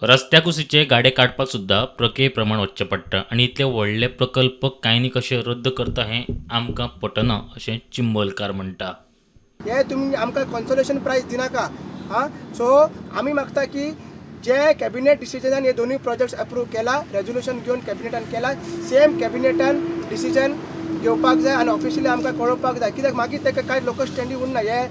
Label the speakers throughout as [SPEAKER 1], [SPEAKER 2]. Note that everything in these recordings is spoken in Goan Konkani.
[SPEAKER 1] रस्त्या कुशीचे गाडे काडपाक सुद्दां प्रक्रिये प्रमाण वचचें पडटा आनी इतले व्हडले प्रकल्प कांय कशे रद्द करता हें आमकां पटना अशें चिंबलकार म्हणटा.
[SPEAKER 2] हे तुमी आमकां कॉन्सोलेशन प्रायज दिनाका. आं, सो आमी मागता की जे कॅबिनेट डिसिजनान हे दोनूय प्रोजेक्ट्स अप्रूव केला, रेजोल्युशन घेवन कॅबिनेटान केला, सेम कॅबिनेटान डिसिजन घेवपाक जाय आनी ऑफिशियली आमकां कळोवपाक जाय. कित्याक मागीर ताका कांय लोकल स्टँडी उरना, हे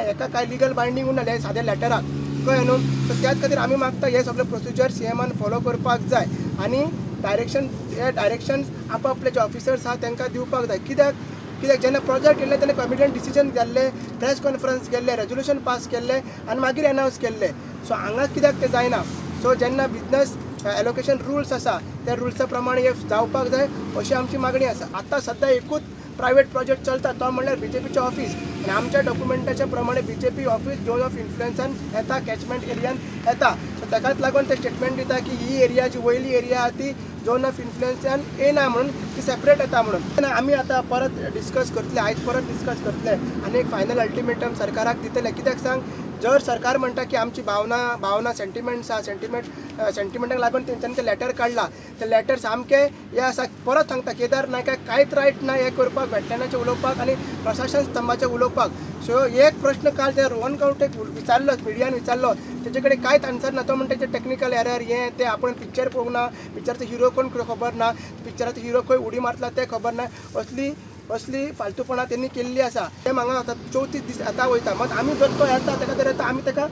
[SPEAKER 2] हेका कांय लिगल बायंडींग उरना हे साद्या लेटराक, कळ्ळें न्हू. सो त्याच खातीर आमी मागता हे सगळे प्रोसिजर सीएमान फॉलो करपाक जाय आनी डायरेक्शन, हे डायरेक्शन्स आपआपले जे ऑफिसर्स आहा तांकां दिवपाक जाय. कित्याक कित्याक जेन्ना प्रोजेक्ट येयले तेन्ना कॅबिनेट डिसिजन जाल्ले, प्रेस कॉन्फरन्स केल्ले, रेजोल्युशन पास केल्ले आनी मागीर एनावन्स केल्ले. सो हांगा कित्याक ते जायना? सो जेन्ना बिजनस एलोकेशन रुल्स आसा, त्या रुल्सा प्रमाणे हे जावपाक जाय अशी आमची मागणी आसा. आतां सद्या एकूच प्रायवेट प्रोजेक्ट चलता, तो म्हणल्यार बीजेपीचें ऑफीस आनी आमच्या डॉक्युमेंटाच्या प्रमाणे बीजेपी ऑफीस झोन ऑफ इन्फ्लुएन्सान येता, कॅचमेंट एरियान येता. सो ताकाच लागून ते स्टेटमेंट दिता की ही एरिया जी वयली एरिया आहा ती झोन ऑफ इन्फ्लुएन्सान येना म्हणून, ती सेपरेट येता म्हणून. आमी आतां परत डिस्कस करतले, आयज परत डिस्कस करतले आनी एक फायनल अल्टिमेटम सरकाराक दितले. कित्याक सांग, जर सरकार म्हणटा की आमची भावना सेंटिमेंट्स आहा, सेंटिमेंटाक लागून तेंच्यांनी तें लेटर काडला, ते लेटर सामकें हें आसा. परत सांगता, केदार नायकाक कांयच रायट ना हें करपाक, वेटलँडाचें उलोवपाक आनी प्रशासन स्तंभाचें उलोवपाक. सो एक प्रश्न काल ते रोहन खंवटेक विचारलो, मिडियान विचारलो, तेजे कडेन कांयच आन्सर ना. तो म्हणटा ते टॅक्निकल एरर हें तें, आपण पिक्चर पळोवंक ना, पिक्चराचो हिरो कोण खबर ना, पिक्चराचो हिरो खंय उडी मारतला तें खबर ना, असली असली फालतूपणां तेणी केल्ली आसा. ते हांगा आतां 34 दीस आतां वयता, मात आमी जर तो येता ताका तर येता, आमी ताका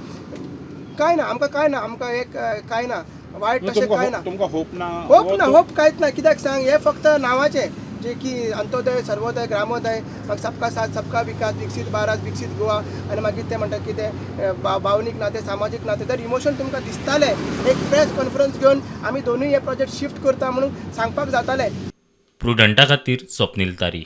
[SPEAKER 2] कांय ना, आमकां कांय ना, आमकां एक कांय ना वायट तशें कांय ना.
[SPEAKER 3] तुमकां होप ना?
[SPEAKER 2] होप ना, होप कांयच ना. कित्याक सांग, हे फक्त नांवाचें जे की अंत्योदय, सर्वोदय, ग्रामोदय, मागीर सबका साथ सबका विकास, विकसीत भारत, विकसीत गोवा, आनी मागीर ते म्हणटा कितें भावनीक नाते, सामाजीक नाते. तर इमोशन तुमकां दिसताले, एक प्रेस कॉन्फरन्स घेवन आमी दोनूय हे प्रोजेक्ट शिफ्ट करता म्हणून सांगपाक जाताले.
[SPEAKER 1] प्रुडंटा खातीर स्वप्नील तारी.